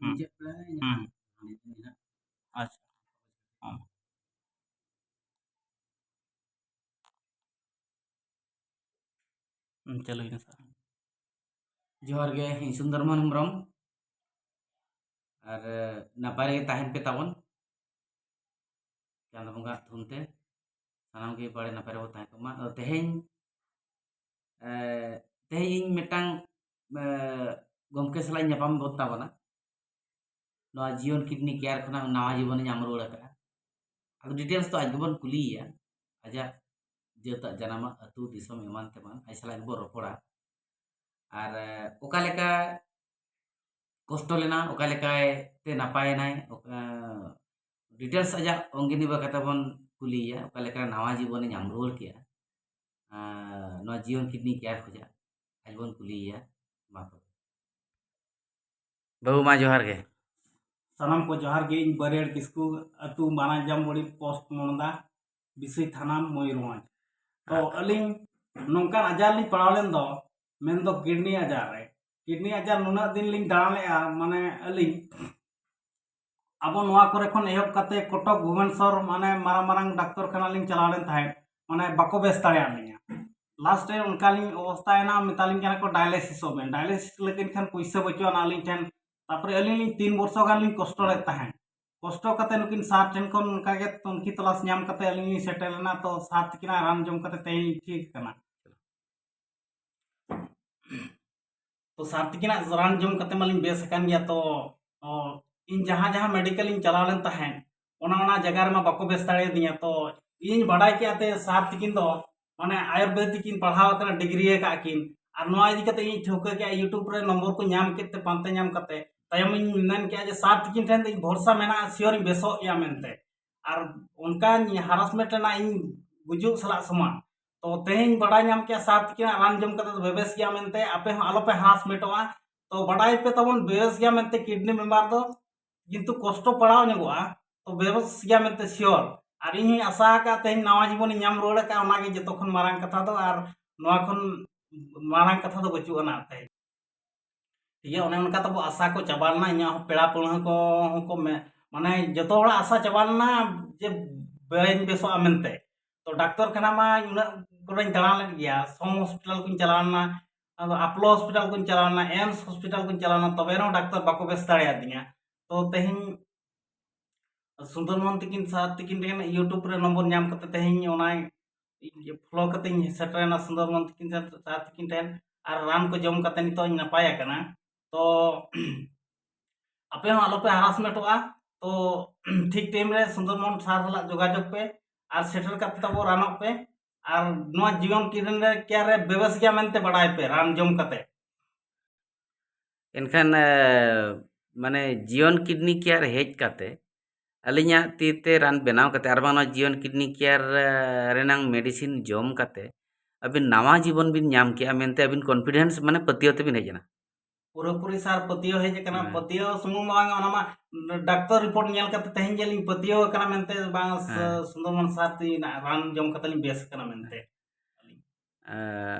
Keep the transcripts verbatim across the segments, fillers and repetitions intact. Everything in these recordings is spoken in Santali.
ᱦᱩᱸ᱾ ᱢᱩᱪᱟᱹᱫ ᱯᱨᱟᱭ ᱦᱩᱸ᱾ ᱦᱟᱸᱰᱮ ᱫᱚ ᱢᱮᱱᱟᱜ᱾ ᱟᱪᱪᱷᱟ᱾ ᱦᱚᱸ᱾ ᱦᱩᱸ, ᱪᱟᱹᱞᱩᱭ ᱱᱟ ᱥᱟᱨ᱾ ᱡᱚᱦᱟᱨ ᱜᱮ, ᱤᱧ ᱥᱩᱱᱫᱚᱨ ᱢᱳᱦᱚᱱ ᱦᱮᱢᱵᱨᱚᱢ᱾ ᱟᱨ, ᱮ, ᱱᱟᱯᱟᱭ ᱨᱮᱜᱮ ᱛᱟᱦᱮᱱ ᱯᱮ ᱛᱟᱵᱚᱱ᱾ ᱪᱟᱸᱫᱚ ᱵᱚᱸᱜᱟ ᱛᱷᱩᱢ ᱛᱮ ᱥᱟᱱᱟᱢ ᱜᱮ ᱵᱟᱲᱮ ᱱᱟᱯᱟᱭ ᱨᱮᱵᱚ ᱛᱟᱦᱮᱸ ᱠᱚᱜ ᱢᱟ᱾ ᱟᱫᱚ ᱛᱮᱦᱮᱧ, ᱮ, ᱛᱮᱦᱮᱧ ᱤᱧ ᱢᱤᱫᱴᱟᱝ, ᱮ, ᱜᱚᱢᱠᱮ ᱥᱟᱞᱟᱜ ᱤᱧ ᱧᱟᱯᱟᱢ ᱜᱚᱫ ᱛᱟᱵᱚᱱᱟ᱾ ᱱᱚᱣᱟ ᱡᱤᱭᱚᱱ ᱠᱤᱰᱱᱤ ᱠᱮᱭᱟᱨ ᱠᱷᱚᱱᱟᱜ ᱱᱟᱣᱟ ᱡᱤᱵᱚᱱᱮ ᱧᱟᱢ ᱨᱩᱣᱟᱹᱲ ᱟᱠᱟᱫᱼᱟ᱾ ᱟᱫᱚ ᱰᱤᱴᱮᱞᱥ ᱫᱚ ᱟᱡ ᱜᱮᱵᱚᱱ ᱠᱩᱞᱤᱭᱮᱭᱟ, ᱟᱡᱟᱜ ᱡᱟᱹᱛᱟᱜ, ᱡᱟᱱᱟᱢᱟᱜ, ᱟᱹᱛᱩ ᱫᱤᱥᱚᱢ ᱮᱢᱟᱱ ᱛᱮᱢᱟᱱ ᱟᱡ ᱥᱟᱞᱟᱜ ᱜᱮᱵᱚᱱ ᱨᱚᱯᱚᱲᱟ᱾ ᱟᱨ, ᱮ, ᱚᱠᱟ ᱞᱮᱠᱟ ᱠᱚᱥᱴᱚ ᱞᱮᱱᱟ, ᱚᱠᱟ ᱞᱮᱠᱟᱭ ᱛᱮ ᱱᱟᱯᱟᱭᱮᱱᱟᱭ, ᱚᱠᱟ, ᱰᱤᱴᱮᱞᱥ ᱟᱡᱟᱜ ᱚᱝᱜᱤᱱᱤ ᱵᱟ ᱠᱟᱛᱷᱟ ᱵᱚᱱ ᱠᱩᱞᱤᱭᱮᱭᱟ, ᱚᱠᱟ ᱞᱮᱠᱟ ᱱᱟᱣᱟ ᱡᱤᱵᱚᱱᱮ ᱧᱟᱢ ᱨᱩᱣᱟᱹᱲ ᱠᱮᱜᱼᱟ, ᱟᱨ ᱱᱚᱣᱟ ᱡᱤᱭᱚᱱ ᱠᱤᱰᱱᱤ ᱠᱮᱭᱟᱨ ᱠᱷᱚᱱᱟᱜ ᱟᱡ ᱵᱚᱱ ᱠᱩᱞᱤᱭᱮᱭᱟ᱾ ᱢᱟ ᱛᱚᱵᱮ᱾ ᱵᱟᱹᱵᱩ, ᱢᱟ ᱡᱚᱦᱟᱨ ᱜᱮ᱾ ᱥᱟᱱᱟᱢ ᱠᱚ ᱡᱚᱦᱟᱨ ᱜᱮ᱾ ᱤᱧ ᱵᱟᱹᱨᱤᱭᱟᱹᱲ ᱠᱤᱥᱠᱩ, ᱟᱹᱛᱩ ᱢᱟᱨᱟᱝ ᱡᱟᱢᱵᱚᱲᱤ, ᱯᱳᱥᱴ ᱢᱚᱲᱫᱟ, ᱵᱤᱥᱩᱭ ᱛᱷᱟᱱᱟ, ᱢᱚᱭᱩᱨᱵᱷᱚᱸᱡᱽ᱾ ᱛᱚ, ᱟᱪᱪᱷᱟ᱾ ᱟᱹᱞᱤᱧ ᱱᱚᱝᱠᱟᱱ ᱟᱡᱟᱨ ᱞᱤᱧ ᱯᱟᱲᱟᱣ ᱞᱮᱱ ᱫᱚ, ᱢᱮᱱᱫᱚ ᱠᱤᱰᱱᱤ ᱟᱡᱟᱨ ᱨᱮ᱾ ᱠᱤᱰᱱᱤ ᱟᱡᱟᱨ ᱱᱩᱱᱟᱹᱜ ᱫᱤᱱ ᱞᱤᱧ ᱫᱟᱬᱟ ᱞᱮᱜᱼᱟ, ᱢᱟᱱᱮ, ᱟᱹᱞᱤᱧ ᱟᱵᱚ ᱱᱚᱣᱟ ᱠᱚᱨᱮ ᱠᱷᱚᱱ ᱮᱦᱚᱵ ᱠᱟᱛᱮ ᱠᱚᱴᱚᱠ, ᱵᱷᱩᱵᱚᱱᱮᱥᱚᱨ, ᱢᱟᱱᱮ, ᱢᱟᱨᱟᱝ ᱢᱟᱨᱟᱝ ᱰᱟᱠᱛᱚᱨ ᱠᱷᱟᱱᱟ ᱞᱤᱧ ᱪᱟᱞᱟᱣ ᱞᱮᱱ ᱛᱟᱦᱮᱸᱫ, ᱢᱟᱱᱮ, ᱵᱟᱠᱚ ᱵᱮᱥ ᱫᱟᱲᱮᱭᱟᱫ ᱞᱤᱧᱟ᱾ ᱞᱟᱥᱴ ᱨᱮ ᱚᱱᱠᱟ ᱞᱤᱧ ᱚᱵᱚᱥᱛᱷᱟᱭᱮᱱᱟ, ᱢᱮᱛᱟ ᱞᱤᱧ ᱠᱟᱱᱟ ᱠᱚ, ᱰᱟᱭᱟᱞᱤᱥᱤᱥᱚᱜ ᱵᱮᱱ᱾ ᱰᱟᱭᱟᱞᱤᱥᱤᱥ ᱞᱟᱹᱜᱤᱫ ᱠᱷᱟᱱ ᱯᱩᱭᱥᱟᱹ ᱵᱟᱹᱪᱩᱜ ᱟᱱᱟ ᱟᱹᱞᱤᱧ ᱴᱷᱮᱱ᱾ ᱛᱟᱨᱯᱚᱨᱮ ᱟᱹᱞᱤᱧ ᱞᱤᱧ ᱛᱤᱱ ᱵᱚᱨᱥᱚ ᱜᱟᱱ ᱞᱤᱧ ᱠᱚᱥᱴᱚ ᱞᱮᱫ ᱛᱟᱦᱮᱸᱫ᱾ ᱠᱚᱥᱴᱚ ᱠᱟᱛᱮ ᱱᱩᱠᱤᱱ ᱥᱟᱨ ᱴᱷᱮᱱ ᱠᱷᱚᱱ ᱚᱱᱠᱟ ᱜᱮ ᱛᱩᱱᱠᱷᱤ ᱛᱚᱞᱟᱥ ᱧᱟᱢ ᱠᱟᱛᱮ ᱟᱹᱞᱤᱧ ᱞᱤᱧ ᱥᱮᱴᱮᱨ ᱞᱮᱱᱟ᱾ ᱛᱚ, ᱥᱟᱨ ᱛᱤᱠᱤᱱᱟᱜ ᱨᱟᱱ ᱡᱚᱢ ᱠᱟᱛᱮ ᱛᱮᱦᱮᱧ ᱞᱤᱧ ᱴᱷᱤᱠ ᱟᱠᱟᱱᱟ᱾ ᱛᱚ, ᱥᱟᱨ ᱛᱤᱠᱤᱱᱟᱜ ᱨᱟᱱ ᱡᱚᱢ ᱠᱟᱛᱮ ᱢᱟᱞᱤᱧ ᱵᱮᱥ ᱟᱠᱟᱱ ᱜᱮᱭᱟ᱾ ᱛᱚ, ᱚ, ᱤᱧ ᱡᱟᱦᱟᱸ ᱡᱟᱦᱟᱸ ᱢᱮᱰᱤᱠᱮᱞ ᱤᱧ ᱪᱟᱞᱟᱣ ᱞᱮᱱ ᱛᱟᱦᱮᱸᱫ, ᱚᱱᱟ ᱚᱱᱟ ᱡᱟᱭᱜᱟ ᱨᱮᱢᱟ ᱵᱟᱠᱚ ᱵᱮᱥ ᱫᱟᱲᱮᱭᱟᱫᱤᱧᱟ᱾ ᱛᱚ, ᱤᱧ ᱵᱟᱰᱟᱭ ᱠᱮᱜᱼᱟ ᱛᱮ ᱥᱟᱨ ᱛᱤᱠᱤᱱ ᱫᱚ, ᱢᱟᱱᱮ, ᱟᱭᱩᱨᱵᱮᱫᱤᱠ ᱠᱤᱱ ᱯᱟᱲᱦᱟᱣ ᱟᱠᱟᱱᱟ, ᱰᱤᱜᱽᱨᱤ ᱟᱠᱟᱫ ᱠᱤᱱ᱾ ᱟᱨ ᱱᱚᱣᱟ ᱤᱫᱤ ᱠᱟᱛᱮ ᱤᱧ ᱴᱷᱟᱹᱣᱠᱟᱹ ᱠᱮᱜᱼᱟ, YouTube ᱨᱮ ᱱᱚᱢᱵᱚᱨ ᱠᱚ ᱧᱟᱢ ᱠᱮᱫ ᱛᱮ, ᱯᱟᱱᱛᱮ ᱧᱟᱢ ᱠᱟᱛᱮ, ᱛᱟᱭᱚᱢ ᱤᱧ ᱢᱮᱱ ᱠᱮᱜᱼᱟ ᱡᱮ ᱥᱟᱨ ᱛᱤᱠᱤᱱ ᱴᱷᱮᱱ ᱫᱚ ᱤᱧ ᱵᱷᱚᱨᱥᱟ ᱢᱮᱱᱟᱜᱼᱟ, ᱥᱤᱭᱳᱨ ᱤᱧ ᱵᱮᱥᱚᱜ ᱜᱮᱭᱟ ᱢᱮᱱᱛᱮ᱾ ᱟᱨ ᱚᱱᱠᱟᱧ ᱦᱟᱨᱟᱥᱢᱮᱱᱴ ᱨᱮᱱᱟᱜ ᱤᱧ ᱜᱩᱡᱩᱜ ᱥᱟᱞᱟᱜ ᱥᱚᱢᱟᱱ᱾ ᱛᱚ, ᱛᱮᱦᱮᱧ ᱵᱟᱰᱟᱭ ᱧᱟᱢ ᱠᱮᱜᱼᱟ ᱥᱟᱨ ᱛᱤᱠᱤᱱᱟᱜ ᱨᱟᱱ ᱡᱚᱢ ᱠᱟᱛᱮ ᱫᱚ ᱵᱮᱵᱮᱥ ᱜᱮᱭᱟ ᱢᱮᱱᱛᱮ, ᱟᱯᱮ ᱦᱚᱸ ᱟᱞᱚᱯᱮ ᱦᱟᱨᱟᱥᱢᱮᱱᱴᱚᱜᱼᱟ᱾ ᱛᱚ, ᱵᱟᱰᱟᱭ ᱯᱮ ᱛᱟᱵᱚᱱ ᱵᱮᱵᱮᱥ ᱜᱮᱭᱟ ᱢᱮᱱᱛᱮ ᱠᱤᱰᱱᱤ ᱵᱮᱢᱟᱨ ᱫᱚ, ᱠᱤᱱᱛᱩ ᱠᱚᱥᱴᱚ ᱯᱟᱲᱟᱣ ᱧᱚᱜᱚᱜᱼᱟ, ᱛᱚ ᱵᱮᱵᱮᱥ ᱜᱮᱭᱟ ᱢᱮᱱᱛᱮ ᱥᱤᱭᱳᱨ᱾ ᱟᱨ ᱤᱧ ᱦᱚᱸᱧ ᱟᱥᱟ ᱟᱠᱟᱫᱼᱟ ᱛᱮᱦᱮᱧ ᱱᱟᱣᱟ ᱡᱤᱵᱚᱱᱤᱧ ᱧᱟᱢ ᱨᱩᱣᱟᱹᱲ ᱟᱠᱟᱫᱼᱟ, ᱚᱱᱟᱜᱮ ᱡᱚᱛᱚ ᱠᱷᱚᱱ ᱢᱟᱨᱟᱝ ᱠᱟᱛᱷᱟ ᱫᱚ, ᱟᱨ ᱱᱚᱣᱟ ᱠᱷᱚᱱ ᱢᱟᱨᱟᱝ ᱠᱟᱛᱷᱟ ᱫᱚ ᱵᱟᱹᱪᱩᱜ ᱟᱱᱟ ᱛᱮᱦᱮᱧ᱾ ᱴᱷᱤᱠ ᱜᱮᱭᱟ, ᱚᱱᱮ ᱚᱱᱠᱟ ᱛᱟᱵᱚ ᱟᱥᱟ ᱠᱚ ᱪᱟᱵᱟ ᱞᱮᱱᱟ᱾ ᱤᱧᱟᱹᱜ ᱦᱚᱸ ᱯᱮᱲᱟ ᱯᱟᱹᱲᱦᱟᱹ ᱠᱚ ᱦᱚᱸ ᱠᱚ ᱢᱮ-, ᱢᱟᱱᱮ ᱡᱚᱛᱚ ᱦᱚᱲᱟᱜ ᱟᱥᱟ ᱪᱟᱵᱟ ᱞᱮᱱᱟ ᱡᱮ ᱵᱟᱹᱧ ᱵᱮᱥᱚᱜᱼᱟ ᱢᱮᱱᱛᱮ᱾ ᱛᱚ ᱰᱟᱠᱛᱚᱨ ᱠᱷᱟᱱᱟ ᱢᱟ ᱩᱱᱟᱹᱜ ᱠᱚᱨᱮᱧ ᱫᱟᱬᱟ ᱞᱮᱫ ᱜᱮᱭᱟ, ᱥᱚᱢ ᱦᱚᱥᱯᱤᱴᱟᱞ ᱠᱚᱧ ᱪᱟᱞᱟᱣ ᱞᱮᱱᱟ, ᱟᱫᱚ ᱟᱯᱳᱞᱳ ᱦᱚᱥᱯᱤᱴᱟᱞ ᱠᱚᱧ ᱪᱟᱞᱟᱣ ᱞᱮᱱᱟ, ᱮᱢᱥ ᱦᱚᱥᱯᱤᱴᱟᱞ ᱠᱚᱧ ᱪᱟᱞᱟᱣ ᱞᱮᱱᱟ, ᱛᱚᱵᱮ ᱨᱮᱦᱚᱸ ᱰᱟᱠᱛᱚᱨ ᱵᱟᱠᱚ ᱵᱮᱥ ᱫᱟᱲᱮᱭᱟᱫᱤᱧᱟ᱾ ᱛᱚ ᱛᱮᱦᱮᱧ ᱥᱩᱱᱫᱚᱨ ᱢᱳᱦᱚᱱ ᱛᱤᱠᱤᱱ ᱥᱟᱨ ᱛᱤᱠᱤᱱ ᱴᱷᱮᱱ YouTube ᱨᱮ ᱱᱚᱢᱵᱚᱨ ᱧᱟᱢ ᱠᱟᱛᱮ ᱛᱮᱦᱮᱧ ᱚᱱᱟ follow ᱠᱟᱛᱮᱧ ᱥᱮᱴᱮᱨᱮᱱᱟ ᱥᱩᱱᱫᱚᱨ ᱢᱳᱦᱚᱱ ᱛᱤᱠᱤᱱ ᱥᱟᱨ, ᱥᱟᱨ ᱛᱤᱠᱤᱱ ᱴᱷᱮᱱ, ᱟᱨ ᱨᱟᱱ ᱠᱚ ᱡᱚᱢ ᱠᱟᱛᱮ ᱱᱤᱛᱚᱜ ᱤᱧ ᱱᱟᱯᱟᱭ ᱟᱠᱟᱱᱟ᱾ ᱛᱚ ᱟᱯᱮ ᱦᱚᱸ ᱟᱞᱚᱯᱮ ᱦᱟᱨᱟᱥᱢᱮᱱᱴᱚᱜᱼᱟ᱾ ᱛᱚ ᱴᱷᱤᱠ ᱴᱟᱭᱤᱢ ᱨᱮ ᱥᱩᱱᱫᱚᱨ ᱢᱳᱦᱚᱱ ᱥᱟᱨ ᱥᱟᱞᱟᱜ ᱡᱳᱜᱟᱡᱳᱜᱽ ᱯᱮ ᱟᱨ ᱥᱮᱴᱮᱨ ᱠᱟᱛᱮ ᱛᱟᱵᱚ ᱨᱟᱱᱚᱜ ᱯᱮ᱾ ᱟᱨ ᱱᱚᱣᱟ ᱡᱤᱭᱚᱱ ᱠᱤᱰᱱᱤ ᱠᱮᱭᱟᱨ ᱨᱮ ᱵᱮᱵᱮᱥ ᱜᱮᱭᱟ ᱢᱮᱱᱛᱮ ᱵᱟᱲᱟᱭ ᱯᱮ ᱨᱟᱱ ᱡᱚᱢ ᱠᱟᱛᱮ᱾ ᱮᱱᱠᱷᱟᱱ ᱮ, ᱢᱟᱱᱮ ᱡᱤᱭᱚᱱ ᱠᱤᱰᱱᱤ ᱠᱮᱭᱟᱨ ᱦᱮᱡ ᱠᱟᱛᱮ ᱟᱹᱞᱤᱧᱟᱜ ᱛᱤ ᱛᱮ ᱨᱟᱱ ᱵᱮᱱᱟᱣ ᱠᱟᱛᱮ ᱟᱨ ᱵᱟᱝ ᱱᱚᱣᱟ ᱡᱤᱭᱚᱱ ᱠᱤᱰᱱᱤ ᱠᱮᱭᱟᱨ ᱮ, ᱨᱮᱱᱟᱝ ᱢᱮᱰᱤᱥᱤᱱ ᱡᱚᱢ ᱠᱟᱛᱮ ᱟᱹᱵᱤᱱ ᱱᱟᱣᱟ ᱡᱤᱵᱚᱱ ᱵᱤᱱ ᱧᱟᱢ ᱠᱮᱜᱼᱟ ᱢᱮᱱᱛᱮ ᱟᱹᱵᱤᱱ ᱠᱚᱱᱯᱷᱤᱰᱮᱱᱥ ᱢᱟᱱᱮ ᱯᱟᱹᱛᱭᱟᱹᱣ ᱛᱮᱵᱤᱱ ᱦᱮᱡ ᱮᱱᱟ? ᱯᱩᱨᱟᱹᱯᱩᱨᱤ ᱥᱟᱨ ᱯᱟᱹᱛᱭᱟᱹᱣ ᱦᱮᱡ ᱟᱠᱟᱱᱟ᱾ ᱦᱮᱸ᱾ ᱯᱟᱹᱛᱭᱟᱹᱣ ᱥᱩᱢᱩᱝ ᱫᱚ ᱵᱟᱝ, ᱚᱱᱟ ᱢᱟ ᱰᱟᱠᱛᱚᱨ ᱨᱤᱯᱳᱨᱴ ᱧᱮᱞ ᱠᱟᱛᱮ ᱛᱮᱦᱮᱧ ᱡᱮᱞᱤᱧ ᱯᱟᱹᱛᱭᱟᱹᱣ ᱟᱠᱟᱱᱟ ᱢᱮᱱᱛᱮ ᱵᱟᱝ ᱥ- ᱦᱮᱸ᱾ ᱥᱩᱱᱫᱚᱨ ᱢᱳᱦᱚᱱ ᱥᱟᱨ ᱛᱤ ᱨᱮᱱᱟᱜ ᱨᱟᱱ ᱡᱚᱢ ᱠᱟᱛᱮ ᱞᱤᱧ ᱵᱮᱥ ᱟᱠᱟᱱᱟ ᱢᱮᱱᱛᱮ᱾ ᱮ,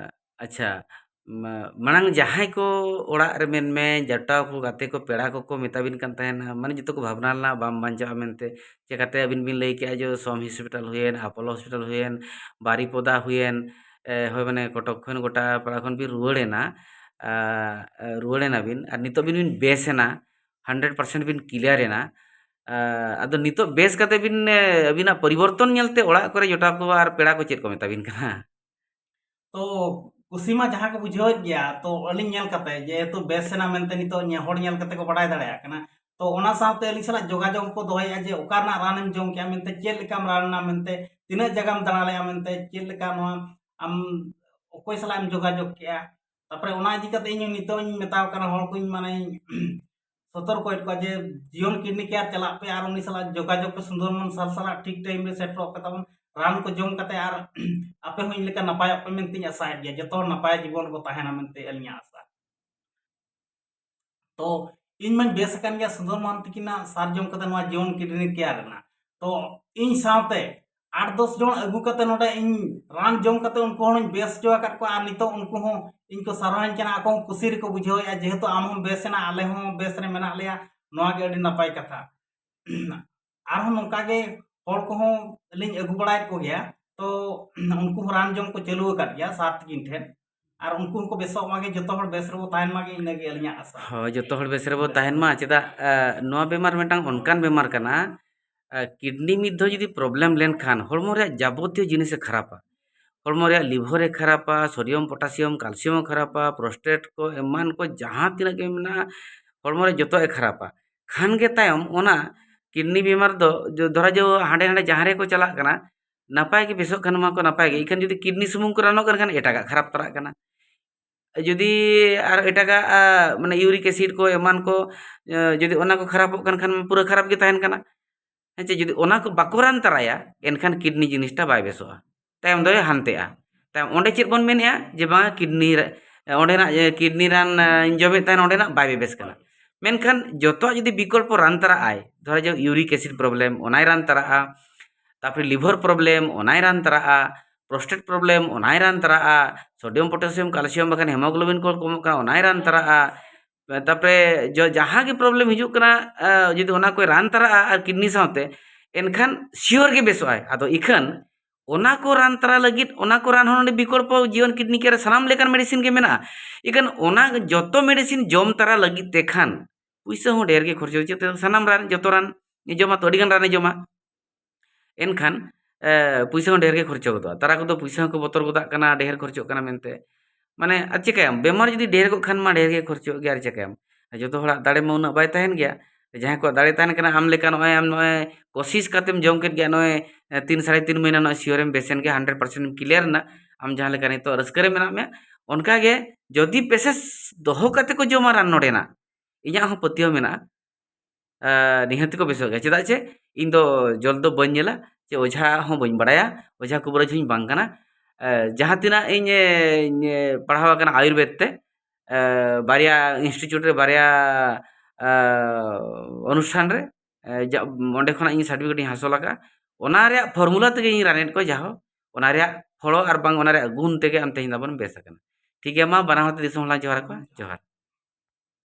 ᱟᱪᱪᱷᱟ, ᱢᱟ- ᱢᱟᱲᱟᱝ ᱡᱟᱦᱟᱸᱭ ᱠᱚ ᱚᱲᱟᱜ ᱨᱮ ᱢᱮᱱᱢᱮ ᱡᱚᱴᱟᱣ ᱠᱚ ᱜᱟᱛᱮ ᱠᱚ ᱯᱮᱲᱟ ᱠᱚᱠᱚ ᱢᱮᱛᱟᱵᱤᱱ ᱠᱟᱱ ᱛᱟᱦᱮᱱᱟ, ᱢᱟᱱᱮ ᱡᱚᱛᱚ ᱠᱚ ᱵᱷᱟᱵᱽᱱᱟ ᱞᱮᱱᱟ ᱵᱟᱢ ᱵᱟᱧᱪᱟᱜᱼᱟ ᱢᱮᱱᱛᱮ᱾ ᱪᱮᱠᱟᱛᱮ ᱟᱹᱵᱤᱱ ᱵᱤᱱ ᱞᱟᱹᱭ ᱠᱮᱜᱼᱟ ᱡᱮ ᱥᱚᱢ ᱦᱚᱥᱯᱤᱴᱟᱞ ᱦᱩᱭᱮᱱ, ᱟᱯᱳᱞᱳ ᱦᱚᱥᱯᱤᱴᱟᱞ ᱦᱩᱭᱮᱱ, ᱵᱟᱨᱤᱯᱚᱫᱟ ᱦᱩᱭᱮᱱ, ᱮ, ᱦᱳᱭ ᱢᱟᱱᱮ ᱠᱚᱴᱚᱠ ᱠᱷᱚᱱ ᱜᱚᱴᱟ ᱯᱟᱲᱟ ᱠᱷᱚᱱ ᱵᱤᱱ ᱨᱩᱣᱟᱹᱲᱮᱱᱟ, ᱟ, ᱨᱩᱣᱟᱹᱲᱮᱱᱟᱵᱤᱱ ᱟᱨ ᱱᱤᱛᱚᱜ ᱵᱤᱱ ᱵᱤᱱ ᱵᱮᱥ ᱮᱱᱟ, ᱦᱟᱱᱰᱨᱮᱰ ᱯᱟᱨᱥᱮᱱᱴ ᱵᱤᱱ ᱠᱞᱤᱭᱟᱨ ᱮᱱᱟ᱾ ᱟ, ᱟᱫᱚ ᱱᱤᱛᱚᱜ ᱵᱮᱥ ᱠᱟᱛᱮ ᱵᱤᱱ ᱮ, ᱟᱹᱵᱤᱱᱟᱜ ᱯᱚᱨᱤᱵᱚᱨᱛᱚᱱ ᱧᱮᱞᱛᱮ ᱚᱲᱟᱜ ᱠᱚᱨᱮ ᱡᱚᱴᱟᱣ ᱠᱚ ᱟᱨ ᱯᱮᱲᱟ ᱠᱚ ᱪᱮᱫ ᱠᱚ ᱢᱮᱛᱟ ᱵᱤᱱ ᱠᱟᱱᱟ? ᱛᱚ ᱠᱩᱥᱤ ᱢᱟ ᱡᱟᱦᱟᱸ ᱠᱚ ᱵᱩᱡᱷᱟᱹᱣᱮᱫ ᱜᱮᱭᱟ, ᱛᱚ ᱟᱹᱞᱤᱧ ᱧᱮᱞ ᱠᱟᱛᱮ ᱡᱮᱦᱮᱛᱩ ᱵᱮᱥ ᱮᱱᱟ ᱢᱮᱱᱛᱮ ᱱᱤᱛᱚᱜ ᱧᱮ- ᱦᱚᱲ ᱧᱮᱞ ᱠᱟᱛᱮ ᱠᱚ ᱵᱟᱲᱟᱭ ᱫᱟᱲᱮᱭᱟᱜ ᱠᱟᱱᱟ᱾ ᱛᱚ ᱚᱱᱟ ᱥᱟᱶᱛᱮ ᱟᱹᱞᱤᱧ ᱥᱟᱞᱟᱜ ᱡᱳᱜᱟᱡᱳᱜᱽ ᱠᱚ ᱫᱚᱦᱚᱭᱮᱫᱼᱟ ᱡᱮ ᱚᱠᱟ ᱨᱮᱱᱟᱜ ᱨᱟᱱᱮᱢ ᱡᱚᱢ ᱠᱮᱜᱼᱟ ᱢᱮᱱᱛᱮ, ᱪᱮᱫ ᱞᱮᱠᱟᱢ ᱨᱟᱱ ᱮᱱᱟ ᱢᱮᱱᱛᱮ, ᱛᱤᱱᱟᱹᱜ ᱡᱟᱭᱜᱟᱢ ᱫᱟᱬᱟ ᱞᱮᱜᱼᱟ ᱢᱮᱱᱛᱮ, ᱪᱮᱫ ᱞᱮᱠᱟ ᱱᱚᱣᱟ ᱟᱢ ᱚᱠᱚᱭ ᱥᱟᱞᱟᱜ ᱮᱢ ᱡᱳᱜᱟᱡᱳᱜᱽ ᱠᱮᱜᱼᱟ᱾ ᱛᱟᱨᱯᱚᱨᱮ ᱚᱱᱟ ᱤᱫᱤ ᱠᱟᱛᱮ ᱤᱧ ᱱᱤᱛᱚᱜ ᱤᱧ ᱢᱮᱛᱟᱣ ᱠᱟᱱᱟ ᱦᱚᱲ ᱠᱚᱧ, ᱢᱟᱱᱮ ᱥᱚᱛᱚᱨᱠᱚᱭᱮᱫ ᱠᱚᱣᱟ ᱡᱮ ᱡᱤᱭᱚᱱ ᱠᱤᱰᱱᱤ ᱠᱮᱭᱟᱨ ᱪᱟᱞᱟᱜ ᱯᱮ ᱟᱨ ᱩᱱᱤ ᱥᱟᱞᱟᱜ ᱡᱳᱜᱟᱡᱳᱜᱽ ᱯᱮ, ᱥᱩᱱᱫᱚᱨ ᱢᱳᱦᱚᱱ ᱥᱟᱨ ᱥᱟᱞᱟᱜ ᱴᱷᱤᱠ ᱴᱟᱭᱤᱢ ᱨᱮ ᱥᱮᱴᱮᱨᱚᱜ ᱯᱮ ᱛᱟᱵᱚᱱ, ᱨᱟᱱ ᱠᱚ ᱡᱚᱢ ᱠᱟᱛᱮ ᱟᱨ ᱟᱯᱮ ᱦᱚᱸ ᱤᱧ ᱞᱮᱠᱟ ᱱᱟᱯᱟᱭᱚᱜ ᱯᱮ ᱢᱮᱱᱛᱮᱧ ᱟᱥᱟᱭᱮᱫ ᱜᱮᱭᱟ᱾ ᱡᱚᱛᱚ ᱦᱚᱲ ᱱᱟᱯᱟᱭ ᱡᱤᱵᱚᱱ ᱨᱮᱵᱚ ᱛᱟᱦᱮᱱᱟ ᱢᱮᱱᱛᱮ ᱟᱹᱞᱤᱧᱟᱜ ᱟᱥᱟ᱾ ᱛᱚ ᱤᱧ ᱢᱟᱧ ᱵᱮᱥ ᱟᱠᱟᱱ ᱜᱮᱭᱟ ᱥᱩᱱᱫᱚᱨ ᱢᱳᱦᱚᱱ ᱛᱤᱠᱤᱱᱟᱜ ᱥᱟᱨ ᱡᱚᱢ ᱠᱟᱛᱮ ᱱᱚᱣᱟ ᱡᱤᱭᱚᱱ ᱠᱤᱰᱱᱤ ᱠᱮᱭᱟᱨ ᱨᱮᱱᱟᱜ᱾ ᱛᱚ ᱤᱧ ᱥᱟᱶᱛᱮ ᱟᱴ ᱫᱚᱥ ᱡᱚᱱ ᱟᱹᱜᱩ ᱠᱟᱛᱮ ᱱᱚᱰᱮ ᱤᱧ ᱨᱟᱱ ᱡᱚᱢ ᱠᱟᱛᱮ ᱩᱱᱠᱩ ᱦᱚᱲᱤᱧ ᱵᱮᱥ ᱦᱚᱪᱚ ᱟᱠᱟᱫ ᱠᱚᱣᱟ, ᱟᱨ ᱱᱤᱛᱚᱜ ᱩᱱᱠᱩ ᱦᱚᱸ ᱤᱧ ᱠᱚ ᱥᱟᱨᱦᱟᱣᱤᱧ ᱠᱟᱱᱟ, ᱟᱠᱚ ᱦᱚᱸ ᱠᱩᱥᱤ ᱨᱮᱠᱚ ᱵᱩᱡᱷᱟᱹᱣᱮᱫᱼᱟ, ᱡᱮᱦᱮᱛᱩ ᱟᱢ ᱦᱚᱸᱢ ᱵᱮᱥ ᱮᱱᱟ, ᱟᱞᱮ ᱦᱚᱸ ᱵᱮᱥ ᱨᱮ ᱢᱮᱱᱟᱜ ᱞᱮᱭᱟ, ᱱᱚᱣᱟ ᱜᱮ ᱟᱹᱰᱤ ᱱᱟᱯᱟᱭ ᱠᱟᱛᱷᱟ᱾ ᱟᱨᱦᱚᱸ ᱱᱚᱝᱠᱟ ᱜᱮ ᱦᱚᱲ ᱠᱚᱦᱚᱸ ᱞᱤᱧ ᱟᱹᱜᱩ ᱵᱟᱲᱟᱭᱮᱫ ᱠᱚᱜᱮᱭᱟ, ᱛᱚ ᱩᱱᱠᱩ ᱦᱚᱸ ᱨᱟᱱ ᱡᱚᱢ ᱠᱚ ᱪᱟᱹᱞᱩ ᱟᱠᱟᱫ ᱜᱮᱭᱟ ᱥᱟᱨ ᱛᱤᱠᱤᱱ ᱴᱷᱮᱱ, ᱟᱨ ᱩᱱᱠᱩ ᱦᱚᱸᱠᱚ ᱵᱮᱥᱚᱜ ᱢᱟᱜᱮ, ᱡᱚᱛᱚ ᱦᱚᱲ ᱵᱮᱥ ᱨᱮᱵᱚ ᱛᱟᱦᱮᱱ ᱢᱟᱜᱮ, ᱤᱱᱟᱹᱜᱮ ᱟᱹᱞᱤᱧᱟᱜ ᱟᱥᱟ᱾ ᱦᱳᱭ, ᱡᱚᱛᱚ ᱦᱚᱲ ᱵᱮᱥ ᱨᱮᱵᱚ ᱵᱮᱥ ᱛᱟᱦᱮᱱ ᱨᱮᱵᱚ ᱢᱟ᱾ ᱪᱮᱫᱟᱜ, ᱟ, ᱱᱚᱣᱟ ᱵᱮᱢᱟᱨ ᱢᱤᱫᱴᱟᱝ ᱚᱱᱠᱟᱱ ᱵᱮᱢᱟᱨ ᱠᱟᱱᱟ, ᱟ, ᱠᱤᱰᱱᱤ ᱢᱤᱫ ᱫᱷᱟᱣ ᱡᱩᱫᱤ ᱯᱨᱚᱵᱞᱮᱢ ᱞᱮᱱᱠᱷᱟᱱ ᱦᱚᱲᱢᱚ ᱨᱮᱭᱟᱜ ᱡᱟᱵᱚᱛᱤᱭᱚ ᱡᱤᱱᱤᱥᱮ ᱠᱷᱟᱨᱟᱯᱟ᱾ ᱦᱚᱲᱢᱚ ᱨᱮᱭᱟᱜ ᱞᱤᱵᱷᱚᱨᱮ ᱠᱷᱟᱨᱟᱯᱟ, ᱥᱳᱰᱤᱭᱟᱢ, ᱯᱚᱴᱟᱥᱤᱭᱟᱢ, ᱠᱟᱞᱥᱤᱭᱟᱢ ᱦᱚᱸ ᱠᱷᱟᱨᱟᱯᱟ, ᱯᱨᱚᱥᱴᱮᱴ ᱠᱚ ᱮᱢᱟᱱ ᱠᱚ ᱡᱟᱦᱟᱸ ᱛᱤᱱᱟᱹᱜ ᱜᱮ ᱢᱮᱱᱟᱜᱼᱟ, ᱦᱚᱲᱢᱚ ᱨᱮ ᱡᱚᱛᱚᱣᱟᱜ ᱮ ᱠᱷᱟᱨᱟᱯᱟ᱾ ᱠᱷᱟᱱ ᱜᱮ ᱛᱟᱭᱚᱢ ᱚᱱᱟ ᱠᱤᱰᱱᱤ ᱵᱮᱢᱟᱨ ᱫᱚ ᱡᱚ-, ᱫᱷᱚᱨᱟ ᱡᱚ ᱦᱟᱸᱰᱮ ᱱᱟᱰᱮ ᱡᱟᱦᱟᱸ ᱨᱮᱠᱚ ᱪᱟᱞᱟᱜ ᱠᱟᱱᱟ, ᱱᱟᱯᱟᱭ ᱜᱮ ᱵᱮᱥᱚᱜ ᱠᱷᱟᱱ ᱢᱟᱠᱚ ᱱᱟᱯᱟᱭ ᱜᱮ, ᱤᱠᱷᱟᱹᱱ ᱡᱩᱫᱤ ᱠᱤᱰᱱᱤ ᱥᱩᱢᱩᱝ ᱠᱚ ᱨᱟᱱᱚᱜ ᱠᱟᱱ ᱠᱷᱟᱱ ᱮᱴᱟᱜᱟᱜ ᱠᱷᱟᱨᱟᱯ ᱛᱟᱨᱟᱜ ᱠᱟᱱᱟ᱾ ᱡᱩᱫᱤ ᱟᱨ ᱮᱴᱟᱜᱟᱜ, ᱟ, ᱢᱟᱱᱮ ᱤᱭᱩᱨᱤᱠ ᱮᱥᱤᱰ ᱠᱚ ᱮᱢᱟᱱ ᱠᱚ, ᱮ, ᱡᱩᱫᱤ ᱚᱱᱟ ᱠᱚ ᱠᱷᱟᱨᱟᱯᱚᱜ ᱠᱟᱱ ᱠᱷᱟᱱ ᱯᱩᱨᱟᱹ ᱠᱷᱟᱨᱟᱯ ᱜᱮ ᱛᱟᱦᱮᱱ ᱠᱟᱱᱟ᱾ ᱦᱮᱸ ᱪᱮ, ᱡᱩᱫᱤ ᱚᱱᱟ ᱠᱚ ᱵᱟᱠᱚ ᱨᱟᱱ ᱛᱟᱨᱟᱭᱟ, ᱮᱱᱠᱷᱟᱱ ᱠᱤᱰᱱᱤ ᱡᱤᱱᱤᱥᱴᱟ ᱵᱟᱭ ᱵᱮᱥᱚᱜᱼᱟ, ᱛᱟᱭᱚᱢ ᱫᱚᱭ ᱦᱟᱱᱛᱮᱜᱼᱟ᱾ ᱛᱟᱭᱚᱢ ᱚᱸᱰᱮ ᱪᱮᱫ ᱵᱚᱱ ᱢᱮᱱᱮᱜᱼᱟ? ᱡᱮ ᱵᱟᱝ, ᱠᱤᱰᱱᱤ ᱨᱮ, ᱚᱸᱰᱮᱱᱟᱜ, ᱮ, ᱠᱤᱰᱱᱤ ᱨᱟᱱ, ᱮ, ᱡᱚᱢᱮᱫ ᱛᱟᱦᱮᱱ, ᱚᱸᱰᱮᱱᱟᱜ ᱵᱟᱭ ᱵᱮᱵᱮᱥ ᱠᱟᱱᱟ᱾ ᱢᱮᱱᱠᱷᱟᱱ ᱡᱚᱛᱚᱣᱟᱜ ᱡᱩᱫᱤ ᱵᱤᱠᱚᱞᱯᱚ ᱨᱟᱱ ᱛᱟᱨᱟᱜᱼᱟᱭ, ᱫᱷᱚᱨᱟ ᱡᱟᱠ ᱤᱭᱩᱨᱤᱠ ᱮᱥᱤᱰ ᱯᱨᱚᱵᱞᱮᱢ, ᱚᱱᱟᱭ ᱨᱟᱱ ᱛᱟᱨᱟᱜᱼᱟ, ᱛᱟᱯᱚᱨᱮ ᱞᱤᱵᱷᱟᱨ ᱯᱨᱚᱵᱞᱮᱢ, ᱚᱱᱟᱭ ᱨᱟᱱ ᱛᱟᱨᱟᱜᱼᱟ, ᱯᱨᱚᱥᱴᱮᱴ ᱯᱨᱚᱵᱞᱮᱢ, ᱚᱱᱟᱭ ᱨᱟᱱ ᱛᱟᱨᱟᱜᱼᱟ, ᱥᱳᱰᱤᱭᱟᱢ, ᱯᱚᱴᱟᱥᱤᱭᱟᱢ, ᱠᱟᱞᱥᱤᱭᱟᱢ, ᱵᱟᱠᱷᱟᱱ ᱦᱮᱢᱳᱜᱞᱳᱵᱤᱱ ᱠᱚ ᱠᱚᱢᱚᱜ ᱠᱟᱱᱟ, ᱚᱱᱟᱭ ᱨᱟᱱ ᱛᱟᱨᱟᱜᱼᱟ᱾ ᱛᱟᱯᱚᱨᱮ ᱡᱚ-, ᱡᱟᱦᱟᱸ ᱜᱮ ᱯᱨᱚᱵᱞᱮᱢ ᱦᱤᱡᱩᱜ ᱠᱟᱱᱟ, ᱟ, ᱡᱩᱫᱤ ᱚᱱᱟ ᱠᱚᱭ ᱨᱟᱱ ᱛᱟᱨᱟᱜᱼᱟ ᱟᱨ ᱠᱤᱰᱱᱤ ᱥᱟᱶᱛᱮ, ᱮᱱᱠᱷᱟᱱ ᱥᱤᱭᱳᱨ ᱜᱮ ᱵᱮᱥᱚᱜᱼᱟᱭ᱾ ᱟᱫᱚ ᱤᱠᱷᱟᱹᱱ ᱚᱱᱟ ᱠᱚ ᱨᱟᱱ ᱛᱟᱨᱟ ᱞᱟᱹᱜᱤᱫ, ᱚᱱᱟ ᱠᱚ ᱨᱟᱱ ᱦᱚᱸ ᱱᱚᱰᱮ ᱵᱤᱠᱚᱞᱯᱚ ᱡᱤᱭᱚᱱ ᱠᱤᱰᱱᱤ ᱠᱮᱭᱟᱨ ᱨᱮ ᱥᱟᱱᱟᱢ ᱞᱮᱠᱟᱱ ᱢᱮᱰᱤᱥᱤᱱ ᱜᱮ ᱢᱮᱱᱟᱜᱼᱟ᱾ ᱤᱠᱷᱟᱹᱱ ᱚᱱᱟ ᱡᱚᱛᱚ ᱢᱮᱰᱤᱥᱤᱱ ᱡᱚᱢ ᱛᱟᱨᱟ ᱞᱟᱹᱜᱤᱫ ᱛᱮ ᱠᱷᱟᱱ ᱯᱩᱭᱥᱟᱹ ᱦᱚᱸ ᱰᱷᱮᱨ ᱜᱮ ᱠᱷᱚᱨᱪᱟ, ᱪᱮᱫᱟᱜ ᱥᱟᱱᱟᱢ ᱨᱟᱱ, ᱡᱚᱛᱚ ᱨᱟᱱ ᱡᱚᱢᱟ ᱛᱚ, ᱟᱹᱰᱤᱜᱟᱱ ᱨᱟᱱᱮ ᱡᱚᱢᱟ᱾ ᱮᱱᱠᱷᱟᱱ, ᱮ, ᱯᱩᱭᱥᱟᱹ ᱦᱚᱸ ᱰᱷᱮᱨ ᱜᱮ ᱠᱷᱚᱨᱪᱟ ᱜᱚᱫᱚᱜᱼᱟ᱾ ᱛᱟᱨᱟ ᱠᱚᱫᱚ ᱯᱩᱭᱥᱟᱹ ᱦᱚᱸᱠᱚ ᱵᱚᱛᱚᱨ ᱜᱚᱫᱟᱜ ᱠᱟᱱᱟ, ᱰᱷᱮᱨ ᱠᱷᱚᱨᱪᱚᱜ ᱠᱟᱱᱟ ᱢᱮᱱᱛᱮ᱾ ᱢᱟᱱᱮ, ᱟᱨ ᱪᱤᱠᱟᱹᱭᱟᱢ? ᱵᱮᱢᱟᱨ ᱡᱩᱫᱤ ᱰᱷᱮᱨ ᱠᱚᱜ ᱠᱷᱟᱱ ᱢᱟ ᱰᱷᱮᱨ ᱜᱮ ᱠᱷᱚᱨᱪᱚᱜ ᱜᱮᱭᱟ, ᱟᱨ ᱪᱤᱠᱟᱹᱭᱟᱢ? ᱡᱚᱛᱚ ᱦᱚᱲᱟᱜ ᱫᱟᱲᱮ ᱢᱟ ᱩᱱᱟᱹᱜ ᱵᱟᱭ ᱛᱟᱦᱮᱱ ᱜᱮᱭᱟ᱾ ᱡᱟᱦᱟᱸᱭ ᱠᱚᱣᱟᱜ ᱫᱟᱲᱮ ᱛᱟᱦᱮᱱ ᱠᱟᱱᱟ, ᱟᱢ ᱞᱮᱠᱟ ᱱᱚᱜᱼᱚᱭ ᱟᱢ ᱱᱚᱜᱼᱚᱭ ᱠᱳᱥᱤᱥ ᱠᱟᱛᱮᱢ ᱡᱚᱢ ᱠᱮᱫ ᱜᱮᱭᱟ, ᱱᱚᱜᱼᱚᱭ, ᱮ, ᱛᱤᱱ ᱥᱟᱲᱮ ᱛᱤᱱ ᱢᱟᱹᱦᱱᱟᱹ ᱱᱚᱜᱼᱚᱭ ᱥᱤᱭᱳᱨᱮᱢ ᱵᱮᱥᱮᱱ ᱜᱮᱭᱟ, ᱦᱟᱱᱰᱨᱮᱰ ᱯᱟᱨᱥᱮᱱᱴ ᱮᱢ ᱠᱞᱤᱭᱟᱨ ᱮᱱᱟ, ᱟᱢ ᱡᱟᱦᱟᱸ ᱞᱮᱠᱟ ᱱᱤᱛᱚᱜ ᱨᱟᱹᱥᱠᱟᱹ ᱨᱮ ᱢᱮᱱᱟᱜ ᱢᱮᱭᱟ, ᱚᱱᱠᱟ ᱜᱮ ᱡᱩᱫᱤ ᱯᱮᱥᱮᱱᱥ ᱫᱚᱦᱚ ᱠᱟᱛᱮ ᱠᱚ ᱡᱚᱢᱟ ᱨᱟᱱ ᱱᱚᱰᱮᱱᱟᱜ, ᱤᱧᱟᱹᱜ ᱦᱚᱸ ᱯᱟᱹᱛᱭᱟᱹᱣ ᱢᱮᱱᱟᱜᱼᱟ, ᱮ, ᱱᱤᱦᱟᱹᱛ ᱠᱚ ᱵᱮᱥᱚᱜ ᱜᱮᱭᱟ᱾ ᱪᱮᱫᱟᱜ ᱪᱮ ᱤᱧ ᱫᱚ ᱡᱚᱞ ᱫᱚ ᱵᱟᱹᱧ ᱧᱮᱞᱟ, ᱪᱮ ᱚᱡᱷᱟ ᱦᱚᱸ ᱵᱟᱹᱧ ᱵᱟᱲᱟᱭᱟ, ᱚᱡᱷᱟ ᱠᱩᱵᱨᱟᱹᱡᱽ ᱦᱚᱸᱧ ᱵᱟᱝ ᱠᱟᱱᱟ᱾ ᱮ, ᱡᱟᱦᱟᱸ ᱛᱤᱱᱟᱹᱜ ᱤᱧ, ᱮ, ᱤᱧ, ᱮ, ᱯᱟᱲᱦᱟᱣ ᱟᱠᱟᱱᱟ ᱟᱭᱩᱨᱵᱮᱫ ᱛᱮ, ᱮ, ᱵᱟᱨᱭᱟ ᱤᱱᱥᱴᱤᱴᱤᱭᱩᱴ ᱨᱮ, ᱵᱟᱨᱭᱟ, ᱮ, ᱚᱱᱩᱥᱴᱷᱟᱱ ᱨᱮ, ᱮ, ᱡᱟ-, ᱚᱸᱰᱮ ᱠᱷᱚᱱᱟᱜ ᱤᱧ ᱥᱟᱨᱴᱤᱯᱷᱤᱠᱮᱴ ᱤᱧ ᱦᱟᱥᱚᱞ ᱟᱠᱟᱫᱼᱟ᱾ ᱚᱱᱟ ᱨᱮᱭᱟᱜ ᱯᱷᱚᱨᱢᱩᱞᱟ ᱛᱮᱜᱮ ᱤᱧ ᱨᱟᱱᱮᱫ ᱠᱚᱣᱟ, ᱡᱟᱦᱳ ᱚᱱᱟ ᱨᱮᱭᱟᱜ ᱯᱷᱚᱲᱚ ᱟᱨ ᱵᱟᱝ ᱚᱱᱟ ᱨᱮᱭᱟᱜ ᱜᱩᱱ ᱛᱮᱜᱮ ᱟᱢ ᱛᱮᱦᱮᱧ ᱫᱚᱵᱚᱱ ᱵᱮᱥ ᱟᱠᱟᱱᱟ᱾ ᱴᱷᱤᱠ ᱜᱮᱭᱟ, ᱢᱟ ᱵᱟᱱᱟ ᱦᱚᱲ ᱛᱮ ᱫᱤᱥᱚᱢ ᱦᱚᱲ ᱞᱟᱝ ᱡᱚᱦᱟᱨ ᱟᱠᱚᱣᱟ᱾ ᱡᱚᱦᱟᱨ᱾